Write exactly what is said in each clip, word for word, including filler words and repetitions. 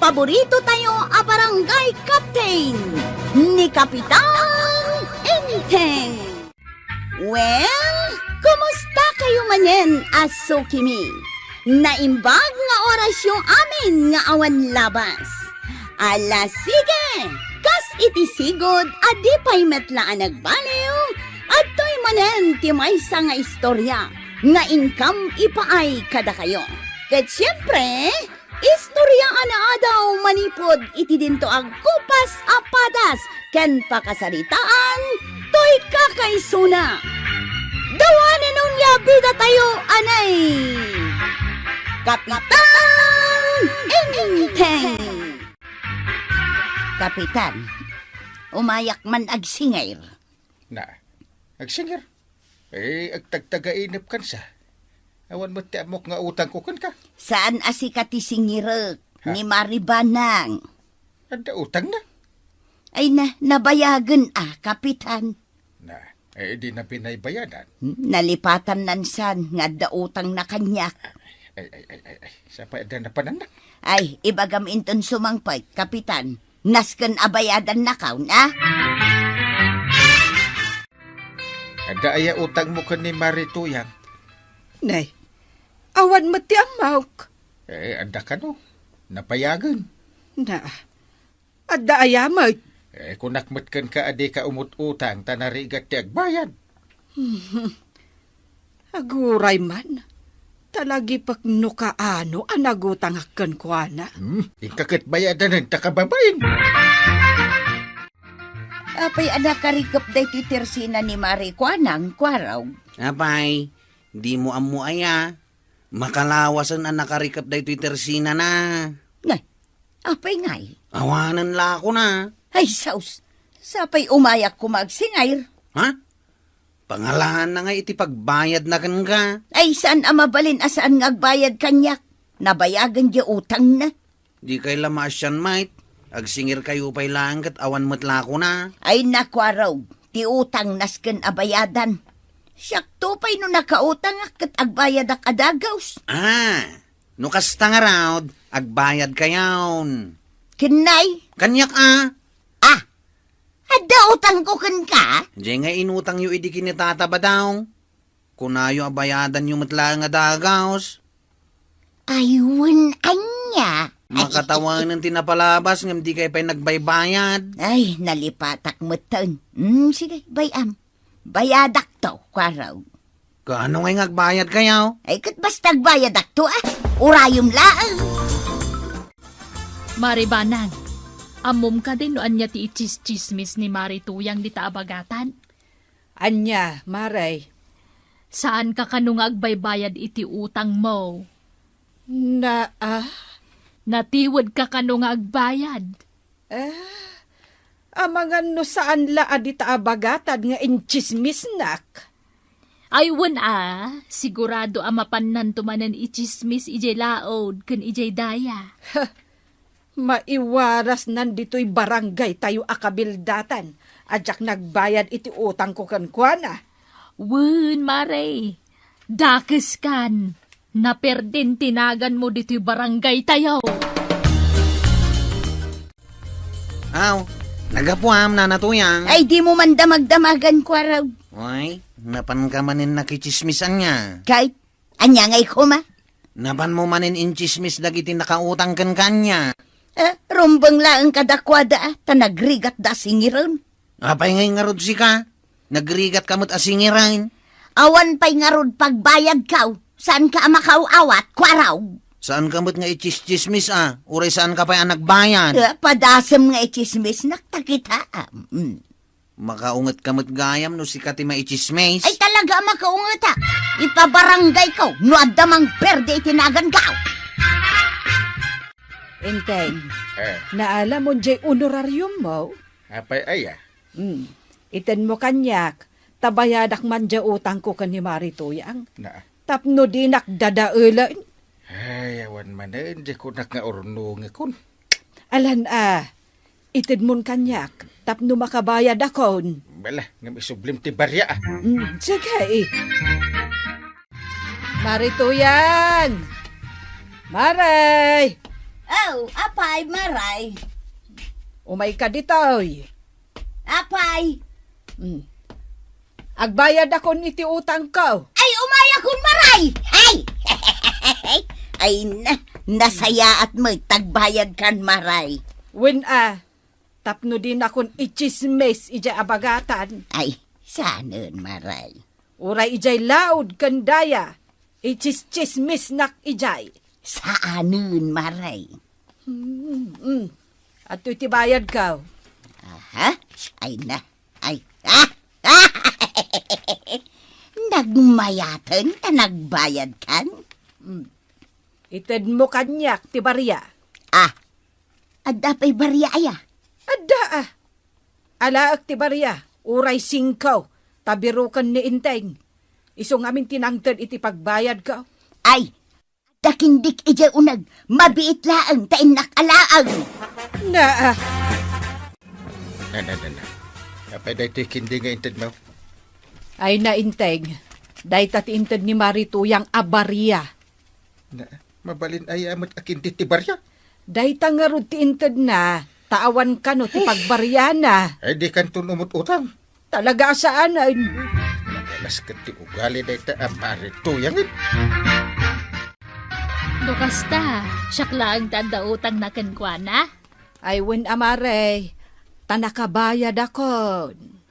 paborito tayo a barangay captain, ni Kapitan Enteng. Well, kumusta kayo manen a sukimi? Naimbag nga orasyo amin nga awan labas. Ala, sige! Kas iti sigud a di pay met la a nagbaliw, adtoy manen ti maysa nga istorya nga inkam ipaay kadakayo. Ket siempre, istorya a naadaw manipud iti dinto agkupas a padas ken pakasaritaan toy kakaisuna. Dawanen onia bida tayo, anay! Kapitan Enteng! Kapitan, umayak man agsingir. Na, agsingir? Eh, agtagtagainep kansa. Awan met ti ammok nga utangko kenka. Saan a sika ti singirek Ha? ni Maribanang. Adda utangna? Ay na, nabayagen a, Kapitan. Na, eh, di na binaybayadan. Hmm, nalipatan nan san nga adda utangna kaniak. Ay, ay, ay, ay, ay. Sapay adda napananna? Ay, ibagam inton sumangpet, Kapitan. Nasken a bayadan nakaw, na? Adda aya utangmo ken ni Mari Tuyang? Nay, awan met ti ammok. Eh, adda kano? Napayagen. Na, adda aya met? Eh, kunak met kenka a dika umut-utang ta narigat ti agbayad. Aguray man, talagipek no kaano a nagutangak kenkuana. Hmm, inka ket bayadanen ta kababain. Apay a nakarikep daytoy tersina ni Mari kuanang, Kuarog? Apay, dimo ammo aya? Makalawasen a nakarikep daytoy tersinana. Nay, apay ngay? Awanen la ako na. Ay, saus. Sapay umayak koma agsingir. Ha? Pangalaanna ngay iti pagbayadna kenka. Ay, saan a mabalin a saan nga agbayad kaniak? Nabayagen diay utangna. Dikay la maasian, mait. Agsingirkayo pay laeng ket awan met la ako na. Ay, nakuarog, ti utang nasken a bayadan. Siakto pay no nakautangak ket agbayadak a dagaus. Ah, no kasta ngarud, agbayadkayon. Ken nay? Kaniak a. Ah, adda utangko kenka? Diay nga inutangyo idi ken ni Tata Badong. Kunayo a bayadanyo met laeng a dagaus. Ay, wen ania? Ay, makatawanen ti napalabas ngem dikay pay nagbaybayad. Ay, nalipatak metten. Hmm, sige, bay-am. Bayadakto, Kuarog. Kaano ngay nga agbayadkayo? Ay, ket basta agbayadakto, ah. Urayem laeng. Mari Banang, ammom kadi no ania ti itsistsismis ni Mari Tuyang dita a bagatan? Ania, Mari? Saanka kano nga agbaybayad iti utangmo? Na, ah? Natiwedka kano nga agbayad? Eh, amangan no saan la a dita a bagatan nga intsismisnak. Ay, wen a, sigurado a mapannanto manen itsismis idiay laud ken idiay daya. Maiwarasnan ditoy barangaytayo a kabildatan a diak nagbayad iti utangko kenkuana. Wen, Mari, dakeskan. Naperdin ti naganmo ditoy barangaytayo. Aw, nagapuam, Nana Tuyang. Ay, dimo man damagdamagan, Kuarog. Ay, napanka manen nakitsismis ania? Kay, ania ngay koma? Napanmo manen intsismis dagiti nakautang kenka ania? Eh, rumbeng laeng kadakuada, ta nagrigatda a singiren. Apay ngay ngarud sika? Nagrigatka met a singiren. Awan pay ngarud pagbayadkaw, saanka a makaaw-awat, Kuarog. Saanka met nga itsistsismis a, uray saanka pay a nagbayad. Eh, padasem nga itsismisnak, ta kitaem. Mm. Makaungetka met gayam no sika ti maitsismis. Ay, talaga a makaungetak. Ipabaranggayko no adda mangperde iti nagankaw. Enteng, eh, naalamon diay honorariummo? Apay aya? Hmm. Itenmo kaniak, ta bayadak man diay utangko ken ni Mari Tuyang. Na. Tapno dinak dadaelen. Ay, awan manen, di kunak nga urnongekon. Alan a, itedmon kaniak, tapno makabayadakon. Bala, ngem isublim ti barya, ah. Hmm, sige, eh. Mari Tuyang! Mari! Oh, apay, Maray? Umayka ditoy. Apay? Hmm. Agbayadakon iti utangko. Ay, umayakon, Maray! Ay! Ay, na, nasayaat met ta agbayadkan, Maray. Wen a, tapno dinakon itsismis idiay abagatan. Ay, saanen, Maray? Uray idiay laud ken daya, itsismisnak idiay. Saanen, Maray. Hmm, hmm. Adtoy ti bayadko. Aha? Ay na. Ay. Ah! Nagmayaten ta nagbayadkan? Hmm. Itedmo kaniak ti baria. Ah. Adda pay baria aya? Adda, ah. Alaek ti baria, uray singko, ta biroken ni Inteng. Isu ngamin ti nangted iti pagbayadko. Ay, dakindik idiay uneg, mabiit laeng ta innak alaeng. Na, ah. Na, na, na, na. Apay daytoy kindi nga intedmo? Ay na, Inteng. Dayta ti inted ni Mari Tuyang a baria. Na, mabalin aya met a kindi ti baria? Dayta ngarud ti intedna, ta awan kano ti pagbariana. Ay, di kanton umut-utang. Talaga a saanen. Nagalas ket ti ugali dayta a Mari Tuyang. No kasta, siak laeng ti adda utangna kenkuana? Ay, wen a, Mare, ta nakabayadakon.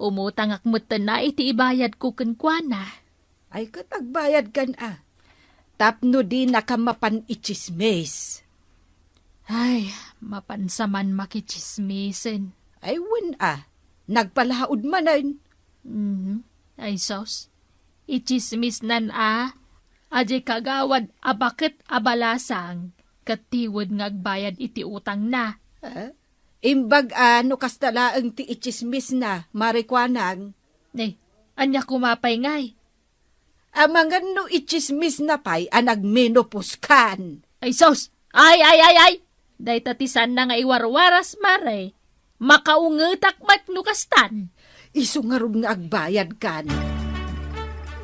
Umutangak metten a iti ibayadko kenkuana. Ay, ket agbayadkan a. Tapno dinaka mapan itsismis. Ay, mapansa man makitsismisen. Ay, wen a. Nagpalaud manen. Mhm. Ay, sus. Itsismisnan a. Adiay kagawad a baket a balasang. Ket tiwed nga agbayad iti utangna. Ah? Imbag a no kasta laeng ti itsismisna, Mari Kuanang. Eh, ania koma pay ngay? Amangan no itsismisna pay a nagmenopause kan. Ay, sus! Ay, ay, ay, ay! Dayta ti saanna nga iwarwaras, Mare. Makaungetak met no kastan. Isu ngarud nga agbayad kan.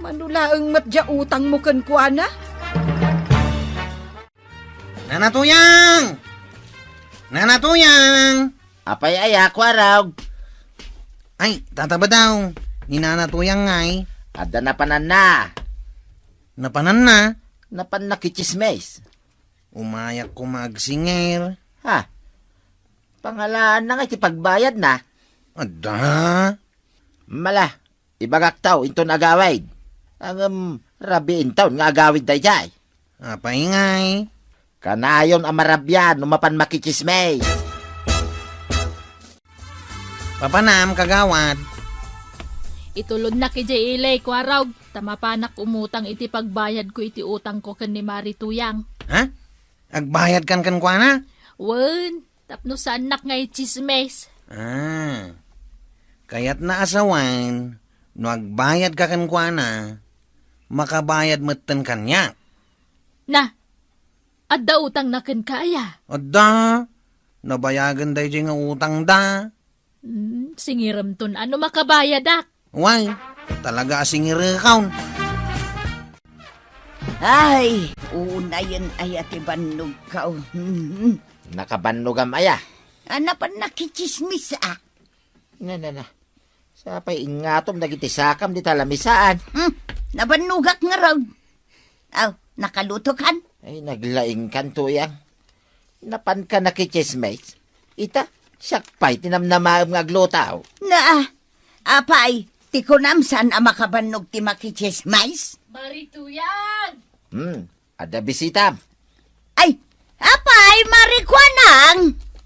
Mano laeng met diay utangmo kenkuana? Nana Tuyang! Nana Tuyang! Apay aya, Kuarog? Ay, Tata Badaw, ni Nana Tuyang ngay. Adda napananna. Napananna? Napanna kitsismis. Umayak koma agsingir. Ha? Pangalaanna ngay ti pagbayadna? Adda. Mala, ibagakto inton agawid. Ngem, rabii inton nga agawid daydiay. Apay ngay? Kanayon a marabian no mapan makitsismis. Papanam, kagawad. Itulodnak idiay ili, Kuarog, ta mapanak umutang iti pagbayadko iti utangko ken ni Mari Tuyang. Ha? Agbayad kan kenkuana? Wen, tapno saannak nga itsismis. Ah. Kayatna a sawen, no agbayadka kenkuana, makabayad metten kaniak. Na, adda utangna kenka aya? Adda. Nabayagen daydiay nga utangda. Hmm, singiremton a no makabayadak. Way, talaga a singirekon. Ay, unayen aya ti bannogko. Hmm. Nakabannogam aya? A, napan nakitsismis a. Na, na, na. Sapay ingatom dagiti sakam dita lamisaan. Hmm, nabannogak ngarud. Aw, nakalutokan? Ay, naglaingkan, Tuyang. Napanka nakitsismis? Ita, siak pay ti namnamaem nga agluto. Na, apay, ti kunam saan a makabannog ti makitsismis? Mari Tuyang! Hmm, adda bisitam. Ay, apay, Mari Kuanang!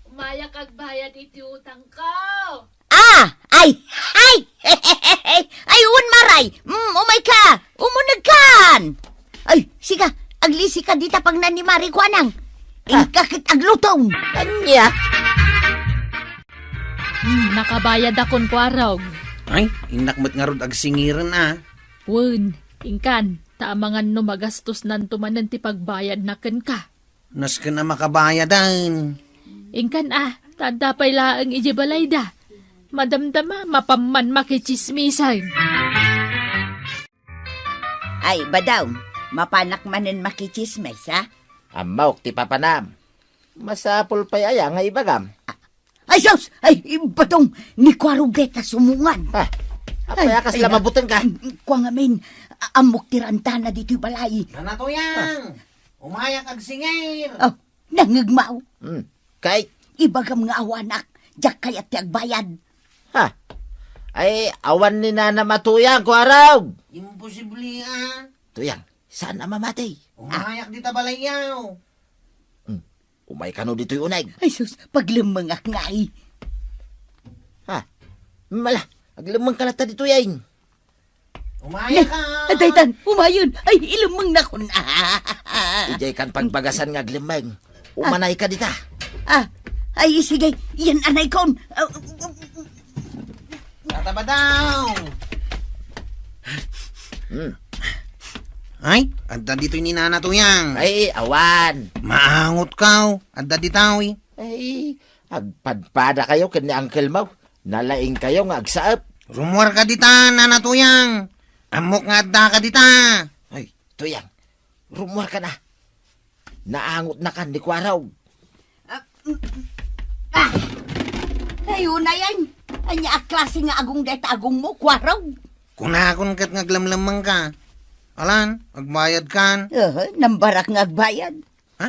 Umayak agbayad iti utangko. Ah! Ay! Ay! Ay, wen, Maray! Mm, umayka! Umunegkan! Ay, sika, aglisika dita pagna ni Mari Kuanang. Ah. Inka ket aglutom. Ania? Hmm, nakabayadakon, Kuarog. Ay, innak met ngarud agsingiren a. Wen, inkan, ta amangan no magastosnanto manen ti pagbayadna kenka. Nasken a makabayadan. Inkan a, ta adda pay laeng idiay balayda. Madamdama, mapan man makitsismisan. Ay, Badaw, mapanak manen makitsismis, ha? Ammok ti papanam. Masapul pay aya nga ibagam? Ay, sus! Ay, Badong, ni Kuarog dayta sumungad. Ah, apay a kasla mabuteng ka? Kua ngamin, ammok ti rantana ditoy balay. Nana Tuyang, umayak agsingir. Oh, nangngegmaw. Hmm, kay? Ibagam nga awanak, diak kayat ti agbayad. Ha? Ay, awan ni Nana Matuyang, Kuarog. Imposible, ah. Tuyang, saan a mamati? Umayak dita balayyaw. Hmm. Umay kano ditoy uneg. Ay sus, paglemmengak ngay. Ha? Mala, aglemmeng ka latta ditoy ay. Umaya ka! Adaytan, umayon. Ay, ilemmeng nakon. Idiay kan pagbagasan nga aglemmeng. Umanay ka dita. Ah, ay, sige, yan anay kon. Ah, Tata Badong! Hmm. Ay, adda ditoy ni Nana Tuyang. Ay, awan. Maangot kaw. Adda ditoy. Ay, agpadpada kayo ken ni Uncle Mau. Nalaing kayo nga agsaep. Rummuar ka dita, Nana Tuyang. Ammok nga adda ka dita. Ay, Tuyang. Rummuar ka na. Naangot na kan ni Kuarog. Ah, mm, mm. Ah! Ay, unayan. Ania a klase nga agong dayta agongmo, Kuarog? Kunakon ket nga aglemlemmeng ka. Alan, agbayad kan? Aha, nambarak nga agbayad. Ha?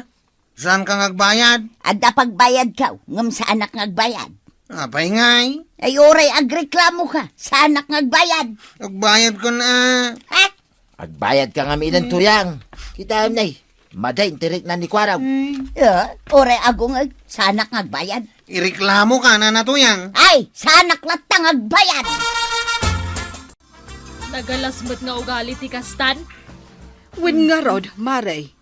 Saan ka nga agbayad? Adda pagbayad ka, ngem saanak nga agbayad. Apay ngay? Ay, uray agreklamo ka, saanak nga agbayad. Agbayad kan, ah. Ha? Agbayad ka nga miden, Tuyang. Kita nay, madain ti rikna ni Kuarog. Ya, uray agong, eh, saanak nga agbayad. Ireklamo ka, Nana Tuyang. Ay, saanak latta nga agbayad. Nagalas met nga ugali ti kastan. Wen ngarud, Mare.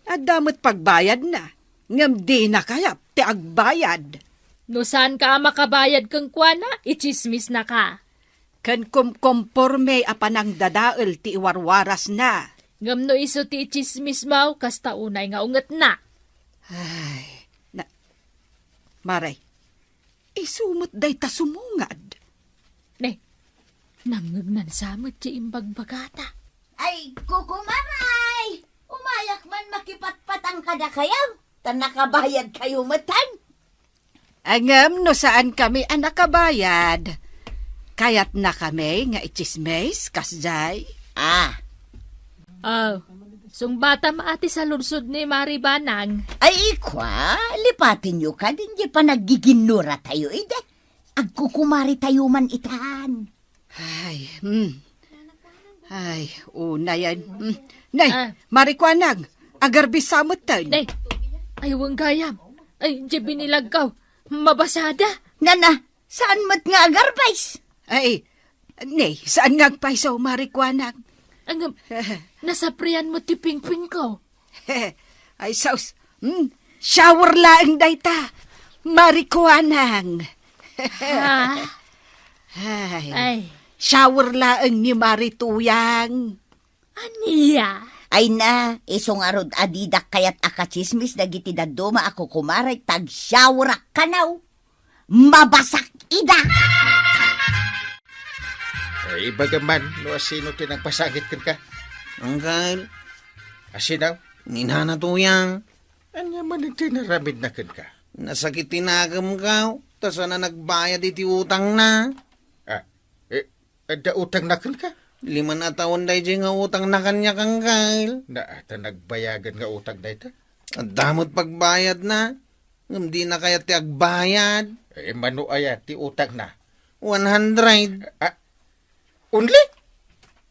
Adda met pagbayadna, ngem dina kayat ti agbayad. No saanka a makabayad kenkuana, itsismisnaka. Ken kumkomporme a panangdadael ti iwarwarasna. Ngem no isu ti itsismismo, kasta unay nga ungetna. Ay, na, Mare, isu met dayta sumungad. Ne, nangngegnan sa met ti imbagbagata. Ay, kukumaray! Umayak man makipatpatang kadakayo, ta nakabayad kayo metten. Ngem no saan kami a nakabayad, kayatna kami nga itsismis, kasjay? Ah. Oh, sungbatam a ti saludsod ni Mari Banang. Ay, ikwa, lipatenyo kadin di panaggiginnuratayo idi. Agkukumaritayo man itan. Ay, hmm. Ay, unayan. Hmm. Nay, Ah. Mari Kuanang, agarbis sa metten. Nay, ay, wen gayam. Ay, di binilagko. Mabasada. Nana, saan met nga agarbis? Ay, nay, saan nga agpayso, Mari Kuanang? Ang, nasaprian mo ti pingpingko. Ay, sus. Hmm? Shower laeng dayta. Mari Kuanang. Ha? Ay. Ay. Shower laeng ni Mari Tuyang. Ania? Ay na, isu ngarud a didak kayat a katsismis dagiti dadduma a kukumarek ta agshowerak kano. Mabasak ida! Ay, ibagam man no asino ti nagpasangit kenka. Angkel. Asino? Ni Nana Tuyang. Ania man ti naramidna kenka? Nasakit ti nakemko, ta saan a nagbayad iti utangna. Ah, eh, adda utangna kenka? Lima a tawen daydiay nga utangna kaniak, angkel. Na, ta nagbayagan nga utang dayta? Adda met pagbayadna. Ngem dina kayat ti agbayad. Eh, mano aya ti utangna? One hundred. Ah, only?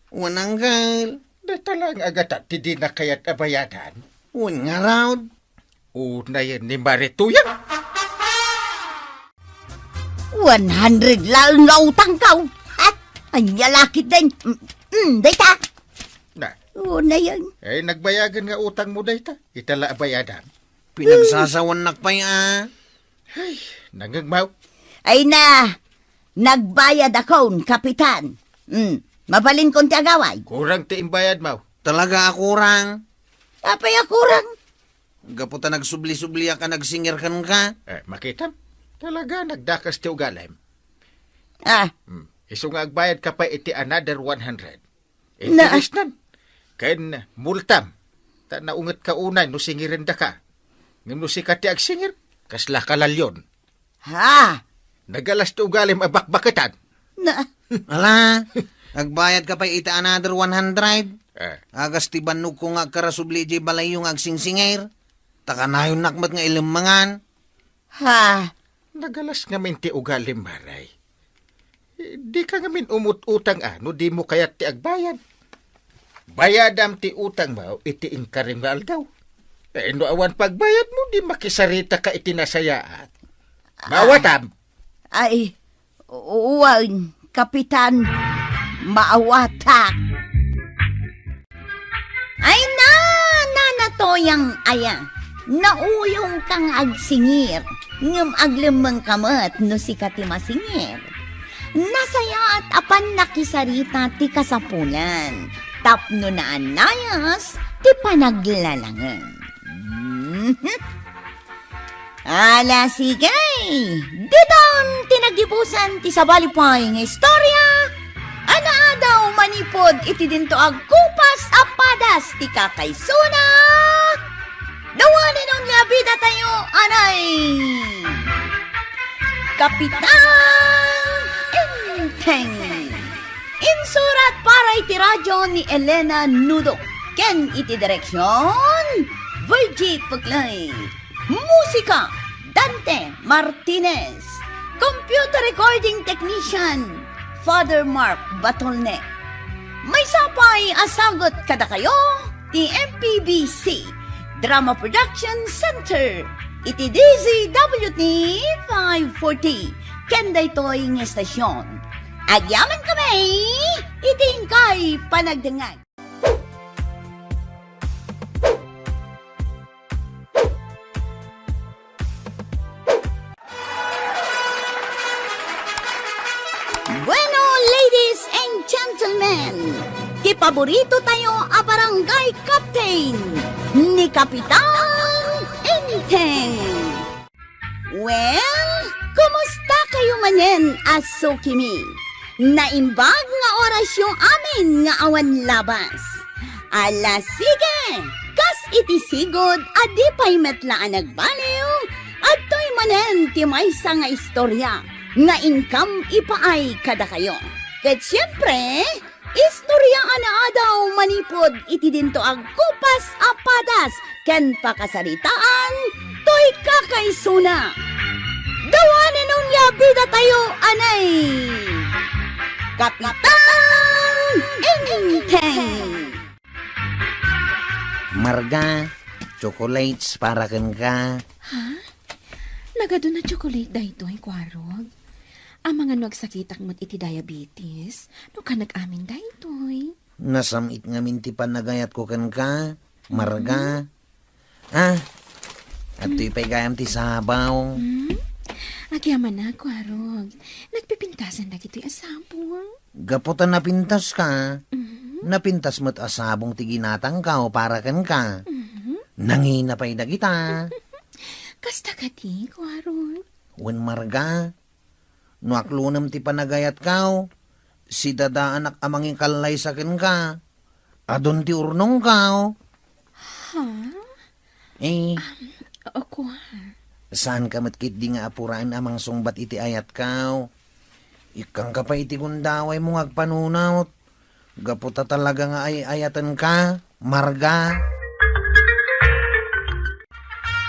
Wen, angkel. Dayta laeng a gatat ti dina kayat a bayadan. Wen ngarud. Unayen ni Mari Tuyang. One hundred laeng nga utangko. Ha? Ania la ketdin? Mm, mm, dayta. Na. Unayen. Eh, nagbayagan nga utangmo dayta. Ita la a bayadan. Pinagsasawannak pay a. Ay, nangngegmaw. Ay na, nagbayadakon, Kapitan. Hmm, mabalinkon ti agaway. Kurang ti imbayadmaw. Talaga a kurang. Apay a kurang? Gapu ta nagsubli-subliak a nagsingir kenka. Eh, makitam. Talaga, nagdakas ti ugalim. Ah. Hmm. Isu nga agbayad ka pay iti another one hundred. Na- Interesnan. Ken multam. Ta naunget ka unay no singirendaka. Ngem no sika ti agsingir, kasla kalalyon. Ha? Nagalas ti ugalim a bakbaketan. Na. Ala, agbayad ka pay iti another one hundred. Eh. Agas ti bannogko nga agkarasubli iti balayyo nga agsingsingir. Ta kanayonnak met nga ilemmengan. Ha? Nagalas ngamin ti ugalim, Maray. Eh, di ka ngamin umut-utang a no di mo kayat ti agbayad. Bayadam ti utangmo iti inkarim nga aldaw. Eh, no awan pagbayad mo, di makisarita ka iti nasayaat. Ah. Maawatam. Ay, wen, Kapitan, maawatak. Ay na, Nana Toyang aya, nauyong ka nga agsingir, ngem aglemmeng ka met no sika ti masingir. Nasayaat a pannakisarita ti kasapulan, tapno naannayas ti panaglalangen. Mhm. Ala, sige! Diton ti naggibusan ti sabali pay nga istorya a naadaw manipud iti dinto agkupas a padas ti kakaisuna. The one and only a bidatayo, anay, Kapitan Enteng. Insurat para iti radyo ni Elena Nudo ken iti direksyon, Virgie Puglay. Musika, Dante Martinez. Computer recording technician, Father Mark Batolne. Maysa pay a sagut kadakayo ti M P B C Drama Production Center iti D Z W T five forty ken daytoy nga estasyon. Agyaman kami iti inkay panagdengngeg. Bueno, ladies and gentlemen, ti paborito tayo a barangay captain, ni Kapitan Enteng. Well, kumusta kayo manen a sukimi? Naimbag nga orasyo amin nga awan labas. Ala, sige! Kas iti sigud a di pay met la a nagbaliw, adtoy manen ti maysa nga istorya nga inkam ipaay kadakayo. Ket siempre, istorya a naadaw manipud iti dinto agkupas a padas ken pakasaritaan toy kakaisuna. The one and only a bidatayo, anay, Kapitan Enteng. Marga, chocolates para kenka. Ha? Nagadu na chocolate daytoy, Kuarog? Amangan no agsakitak met iti diabetes, no kanak amin daytoy. Nasam-it ngamin ti panagayatko kenka, Marga. Mhm. Ah, adtoy pay gayam ti sabaw. Hmm? Agyamanak, Kuarog. Nagpipintasan dagitoy a sabong. Gapu ta napintaska, Mhm. napintas met a sabong ti ginatangko para kenka. Mhm. Nangina pay dagita. Kasta kadi, Kuarog? Wen, Marga, no aklonem ti panagayatko, sidadaanak a mangikallaysa kenka. Adun ti urnongko. Ha? Eh. Um, o, kua. Saanka met ketdi nga apuraen a mangsungbat iti ayatko. Ikkangka pay iti gundawaymo nga agpanunot. Gapu ta talaga nga ay-ayatenka, Marga.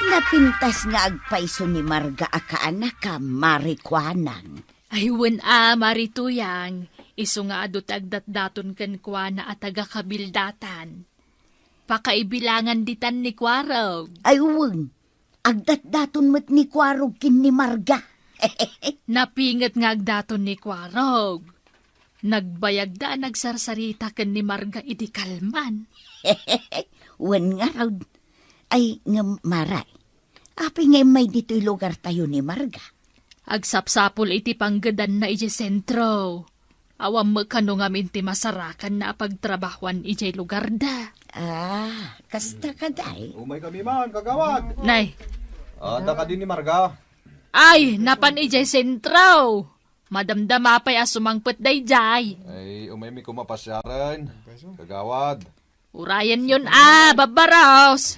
Napintas nga agpayso ni Marga a kaanaka, Mari Kuanang. Ay, wen a, Mari Tuyang, isu nga adu ti agdatdaton kenkuana a taga-Kabildatan. Pakaibilangan ditan ni Kuarog. Ay, wen, agdatdaton met ni Kuarog ken ni Marga. Napinget nga agdaton ni Kuarog. Nagbayagda a nagsarsarita ken ni Marga idi kalman. Wen ngarud. Ay, ngem, Mari, apay nga immay ditoy lugartayo ni Marga? Agsapsapul iti panggedanna idiay sentro. Awan met kano ngamin ti masarakanna a pagtrabahuan idiay lugarda. Ah, kasta kadi? Umay kami man, kagawad. Nay. Adda kadi ni Marga? Ay, napan idiay sentro. Madamdama pay a sumangpet daydiay. Ay, umaymi koma pasiaren, kagawad. Urayenyon a, babbaros.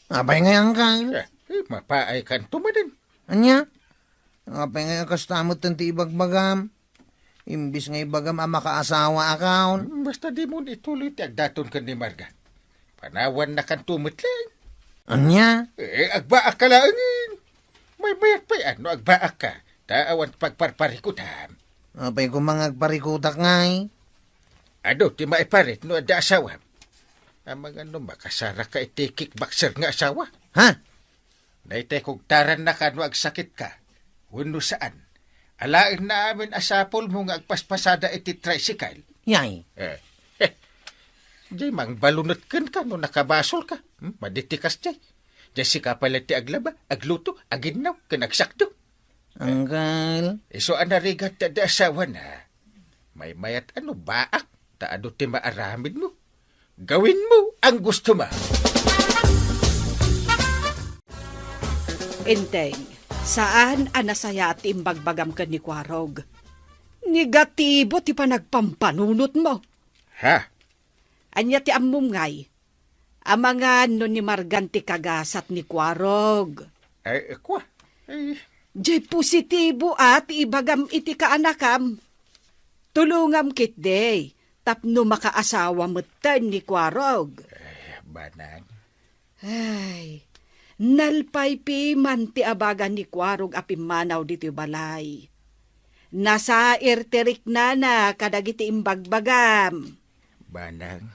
Apay ngay, Uncle? Eh, eh, mapaaykanto manen. Ania? Apay ngay a kasta met ti ibagbagam? Imbis nga ibagam a makaasawaakon. Basta dimo ituloy ti agdaton ken ni Marga. Panawannakanto met laeng. Ania? Eh, agbaakka laengen. Maymayat pay a no agbaakka, ta awan pagparparikutam. Apay koma nga agparikutak ngay? Adu ti maiparit no adda asawam? Amangan no makasarakka iti kickboxer nga asawa? Ha? Daytay kugtarannaka no agsakitka wenno saan. Alaenna amin a sapulmo nga agpaspasada iti tricycle. Yay. Eh, heh. Di mangbalunet kenka no nakabasolka. Hmm? Maditikas jay. Diay sika pay laeng ti aglaba, agluto, aginnaw, ken agsakdo. Uncle. Isu a narigat ti adda asawana. Maymayat a no baak, ta adu ti maaramidmo. Gawinmo ang gusto mo. Enteng, saan a nasayaat ti imbagbagam ken ni Kuarog. Negatibo ti panagpampanunotmo. Ha? Ania ti ammom ngay? Amangan no ni Margan ti kagasat ni Kuarog. Ay, kua. Ay. Jay positibo a ti ibagam iti kaanakam. Tulongam ketdi tapno makaasawa metten ni Kuarog. Ay, banang. Ay, nalpaypiman ti abaga ni Kuarog a pimmanaw ditoy balay. Nasair ti riknana kadagiti imbagbagam. Banang.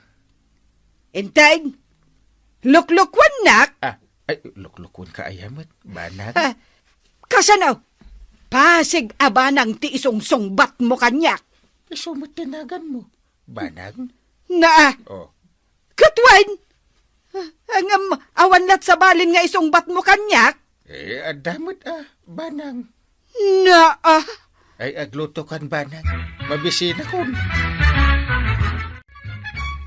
Enteng, luklukuennak? Ah, ay, luklukuenka aya met, banang. Ah, kasano? Pasig a banang ti isungsungbatmo kaniak. Isu met ti naganmo, banang. Naa. Oh. Ket wen, ah, ngem awan lat sabalin nga isungbatmo kaniak? Eh, adda met, ah, banang. Naa. Ay, aglutokan, banang. Mabisinakon.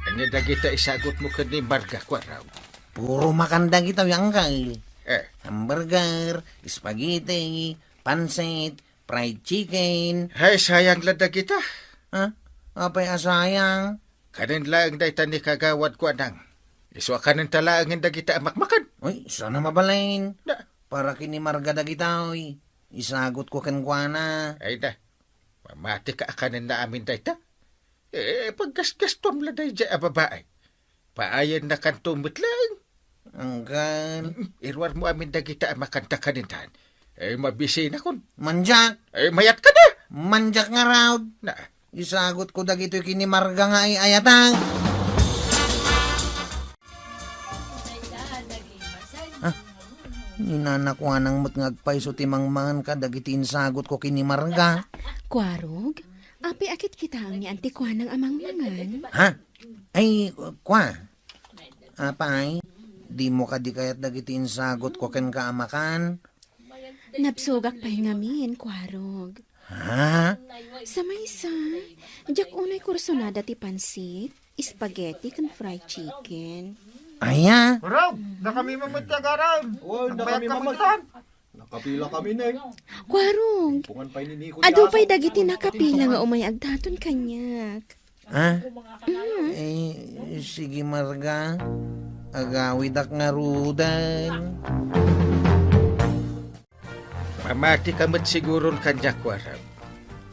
Ania dagita isagutmo ken ni Marga, Kuarog? Puro makan dagita, Uncle. Eh. Hamburger, spaghetti, pansit, fried chicken. Ay, sayang la dagita. Ha? Apay a sayang? Kanen laeng dayta ni Kagawad Kuanang. Isu a kanenta laengen dagita a makmakan. Uy, saan a mabalin? Da. Para ken ni Marga dagita, uy. Isagutko kenkuana. Ay da, mamatika a kanenna amin dayta? Eh, paggasgastuam la daydiay a babai. Paayannakanto met laeng. Uncle. Iruarmo amin dagita a makanta kanentan. Eh, mabisinakon. Mandiak. Eh, mayat ka na. Mandiak ngarud. Na. Isagutko dagitoy ken ni Marga nga ay-ayatak. Ah, ni Nana Kuanang met nga agpayso ti mangmangan kadagiti insagutko ken ni Marga. Kuarog, apay a kitkitaenmi ti Kuanang a mangmangan? Ha? Ay, kua. Apay, dimo kadi kayat dagiti insagutko kenka a makan? Nabsogak pay ngamin, Kuarog. Ha? Sa maysa, diak unay kursonada ti pansit, spaghetti, ken fried chicken. Aya? Kuarog, dakami met ti agaram. Oy, dakami met. Nakapila kami, Neng. Kuarog, adu pay dagiti nakapila nga umay agdaton kaniak. Ha? Mm. Eh, sige, Marga. Agawidak ngaruden. Mamatika met siguron kaniak, Kuarog.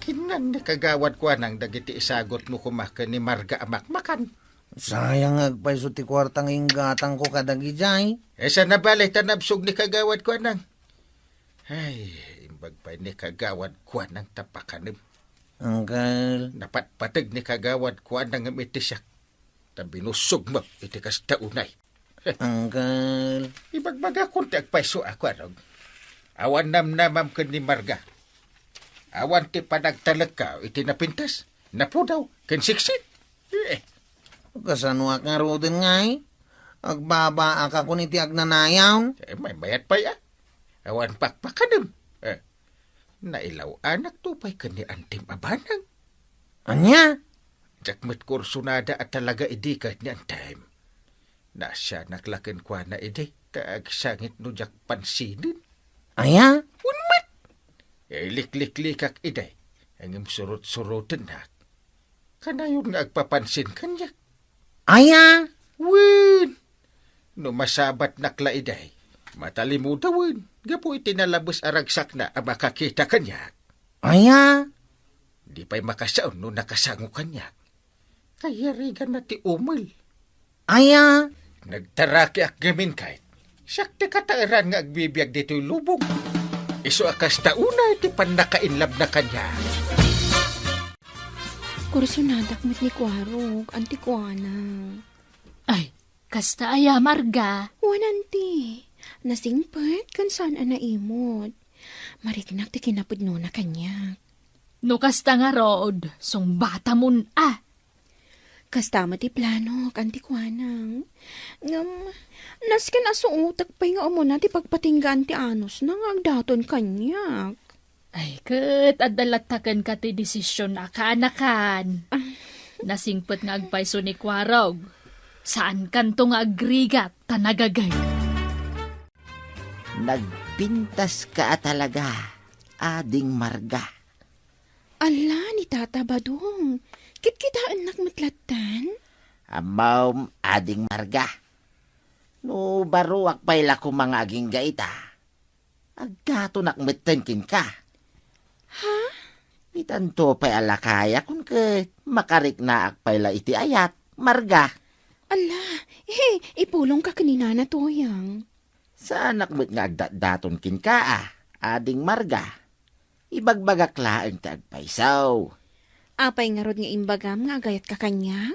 Kinnan ni Kagawad Kuanang dagiti isagutmo koma ken ni Marga a makmakan. Sayang nga agpayso ti kuarta nga inggatangko kadagidiay. Eh, saan a balay ta nabsog ni Kagawad Kuanang? Ay, imbag pay ni Kagawad Kuanang ta pakanem. Uncle. Napatpateg ni Kagawad Kuanang ngem iti siak. Ta binusog met iti kasta unay. Uncle. Ibagbagakon ti agpayso a, Kuarog. Awan namnamam ken ni Marga. Awan ti panagtalekkaw iti napintas, napudaw, ken siksit. Eh. Kasanoak ngaruden ngay? Agbabaakakon iti agnanayon? Eh, maymayat pay, a. Awan pakpakanem. Eh, nailaw-anakto pay ken ni antim a banag. Ania? Diak met kursunada a talaga idi ket ni antim. Naasianak la kenkuana idi, ta agsangit no diak pansinen. Aya? Wen met! Ilikliklikak idi, ngem surot-surotennak. Kanayon nga agpapansin kaniak. Aya? Wen! No masabatnak la idi, matalimudawen, gapu iti nalabes a ragsakna a makakita kaniak. Aya? Di pay makasaon no nakasango kaniak. Kayariganna ti umel. Aya? Nagtarakiak ngamin kayat. Siak ti kataeran nga agbibiag ditoy lubong. Isu a kasta unay ti pannakainlabna kaniak. Kursunadak met ni Kuarog, anti kuana. Ay, kasta aya, Marga? Wen, anti. Nasingpet ken saan a naimot. Mariknak ti kinapudnona kaniak. No kasta ngarud, sungbatamon a. Kasta met ti planok, anti kuana. Ngem, nasken a suotek pay nga umuna ti pagpatinggaan ti anusna nga agdaton kaniak. Ay, ket adda latta kenka ti desisyon a kaanakan. Ah. Nasingpet nga agpayso ni Kuarog. Saankanto nga agrigat ta nagagay. Nagpintaska a talaga, Ading Marga. Ala, ni Tata Badong, kitkitaennak met lattan? Ammom, Ading Marga. No baruak pay la koma nga agingga ita, agdatonak metten kenka. Ha? Itanto pay a lakayakon ket makariknaak pay la iti ayat, Marga. Ala, eh, ipulongka ken ni Nana Toyang. Saanak met nga agdatdaton kenka, a, Ading Marga. Ibagbagak laeng ti agpayso. Apay ngarud nga imbagam nga agayatka kaniak?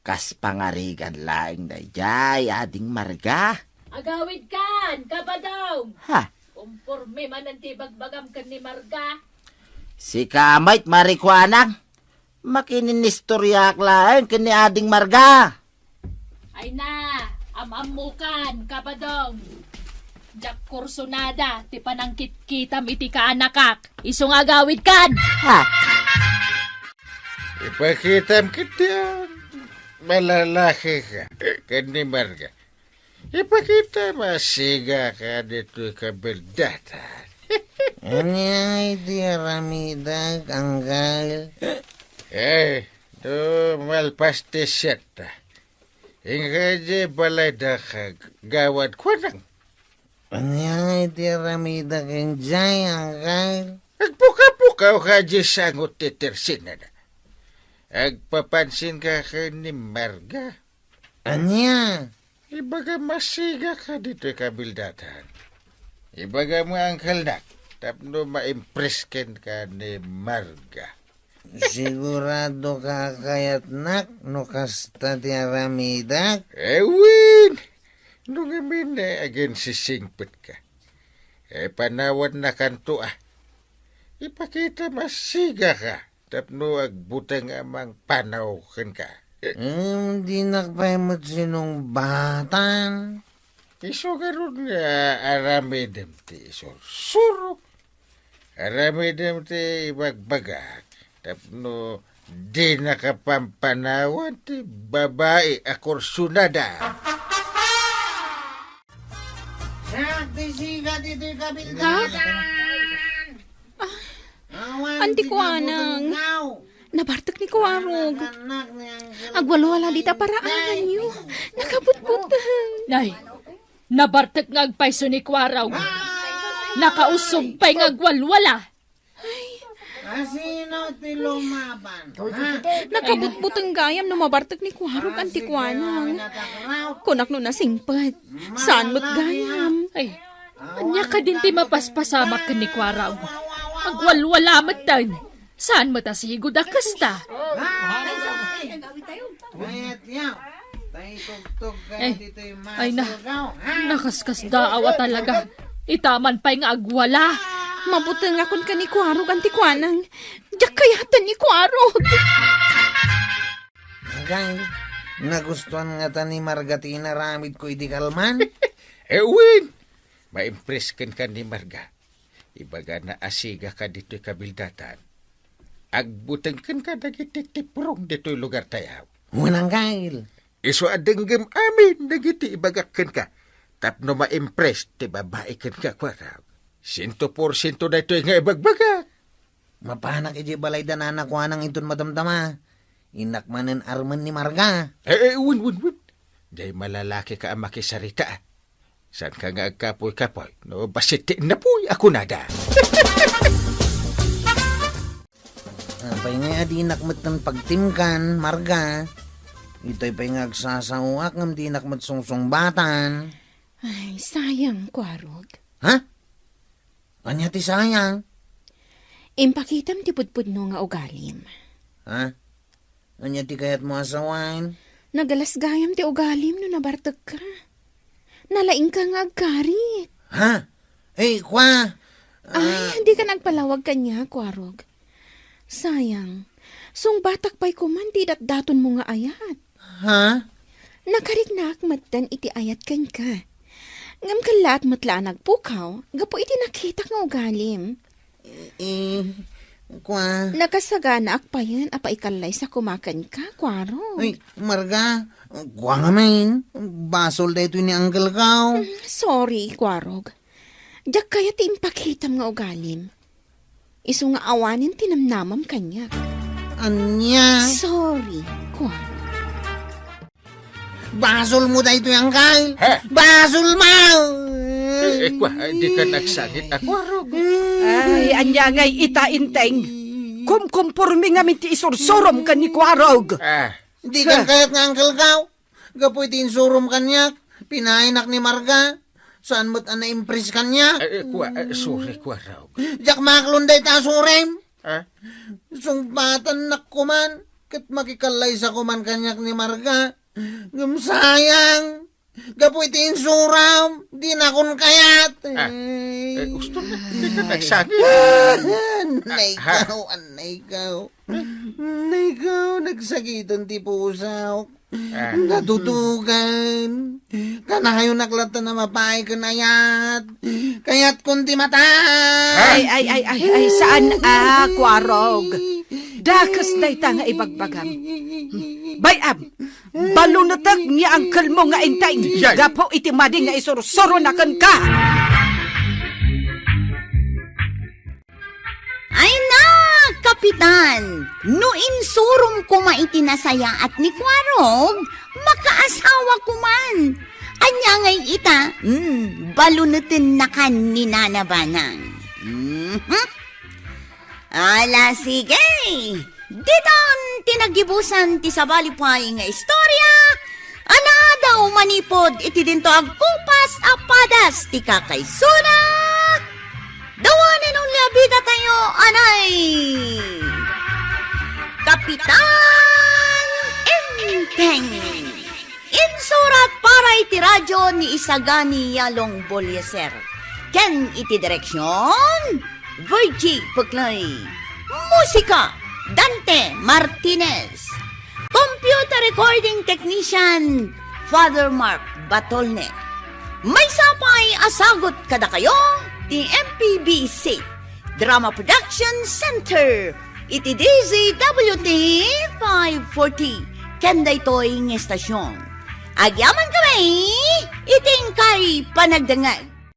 Kas pangarigan laeng daydiay, Ading Marga. Agawidkan, Kabadong! Ha? Komporme manen ti ibagbagam ken ni Marga. Sika met, Marikuanang. Makininnistoriaak laeng ken ni Ading Marga. Ay na, am-ammokan, Kabadong. Diak kursunada ti panangkitkitam iti kaanakak. Isu nga agawidkan. Ha? Ipakitam ketdi a malalakika ken ni Marga. Ipakitam a sigaka ditoy kabeldatan. Ania iti aramidek, Angkel? Eh, no malpas ti siatta, inka idiay balayda kagawad kuanang. Ania iti aramidek idiay, Angkel? Agpukapukaw ka idiay sango ti tersinada. Agpapansinka ken ni Marga. Ania? Ibagam a sigaka ditoy kabeldatan. Ibagam nga angkelnak tapno maimpress kenka ni Marga. Siguradoka a kayatnak no kasta ti aramidek? Eh, wen! No ngamin, eh, aginsisingpetka. Eh, panawannakanto, a. Ipakitam a sigaka tapno agbuteng a mangpanaw kenka. Ngem dinak pay met sinungbatan. Isu ngarud nga aramidem ti isursuro. Aramidem ti ibagbagak tapno dinaka pampanawan ti babai a kursunada. Siak ti siga ditoy kabildadan. Ah, awan ti kuanang. Nabartek ni Kuarog. Agwalwala dita paraanganyo. Nakabutbuteng. Nay, nabartek nga agpayso ni Kuarog. Nakausog pay nga agwalwala. Asino ti lumaban? Ha? Nakabutbuteng gayam no mabartek ni Kuarog, anti kuanang. Kunak no nasingpet. Saan met gayam? Ay, ania kadin ti mapaspasamak ken ni Kuarog? Agwalwala metten. Saan met a sigud a kasta? Ay, ay na, nakaskasdaaw a talaga. Itaman pay nga agwala. Mabutengakon ken ni Kuarog, Anti Kuanang. Diak kayaten ni Kuarog. Angkel, nagustuan ngata ni Marga ti inaramidko idi kalman? Eh, wen, maimpress kenka ni Marga. Ibagana a sigaka ditoy kabildatan. Agbuteng kenka dagiti tiprong ditoy lugartayo. Wen, Angkel. Isu a denggem amin dagiti ibagak kenka tapno maimpress ti babai kenka, Kuarog. Siento por siento daytoy nga ibagbagak. Mapanak idiay balay da Nana Kuanang inton madamdama. Innak manen armen ni Marga. Eh, eh, wen, wen, wen. Diay malalakika a makisarita. Saanka nga agkapoy-kapoy no bassit ti innapoy a kunada. Apay ngay a dinak metten pagtimkan, Marga? Itay pay nga agsasaoak ngem dinak met sungsungbatan. Ay, sayang, Kuarog. Ha? Ania ti sayang? Impakitam ti pudpudno nga ugalim. Ha? Ania ti kayatmo a sawen? Nagalas gayam ti ugalim no nabartekka. Nalaingka nga agkarit. Ha? Eh, kua? Ay, Ah. Dika nagpalawag kaniak, Kuarog. Sayang. Sungbatak pay koman ti datdatonmo nga ayat. Ha? Nakariknaak metten iti ayat kenka. Ngem kellaat met la a nagpukaw gapu iti nakitak nga ugalim. Eh, kua? Nakasaganaak payen a paikallay sa kumakenka, Kuarog. Ay, Marga, kua ngamin, basol daytoy ni Angkel Kao. Mm, sorry, Kuarog. Diak kayat ti impakitam nga ugalim. Isu nga awanen ti namnamam kaniak. Ania? Sorry, Kuarog. Basolmo daytoy, Angkel. Ha? Basolmo! Eh, eh, kua, eh, dika nagsangit a Kuarog. Ay, ania ngay ita, Enteng? Kumkumpormi ngamin ti isursurom ken ni Kuarog. Ah. Dika kayat nga Angkel Kao? Gapu iti insurom kaniak, pinaaynak ni Marga. Saan met a na-impress kaniak. Eh, eh, kua, eh, sorry, Kuarog. Diak maaklon dayta a surim. Ah? Sungbatannak koman, ket makikallay sa koman kaniak ni Marga. Ngem sayang, gapu iti insuram, dinakon kayat. Ah, eh, gusto na, dika nagsangit. Annay kao, annay kao. Annay kao, nagsakitan ti pusak. Ah. Natutugan. Kanayon ak latta a mapaay ken ayat. Kayatkon ti mata. Ay, ay, ay, ay, ay, saan a, Kuarog. Dakes dayta nga ibagbagam. Bay-am, balunetek ni angkelmo nga Enteng. Yay. Gapu iti madi nga isursuronak kenka. Ay na, Kapitan! No insurom koma iti nasayaat ni Kuarog, makaasawa koman. Ania ngay ita? Hmm, balunetennakan ni Nana Banang. Mhm. Ala, sige! Ditan ti naggibusan ti sabali pay nga istorya a naadaw manipud iti dinto agkupas a padas ti kakaisuna. The one and only a bidatayo, anay, Kapitan Enteng. Insurat para iti radyo ni Isagani Yalong Bolieser. Ken iti direksion, Virgie Puclay. Musika, Dante Martinez. Computer recording technician, Father Mark Batolne. Maysa pay a sagut kadakayo ti M P B C Drama Production Center iti D Z W T five forty ken daytoy nga estasion. Agyamankami iti inkay panagdengngeg.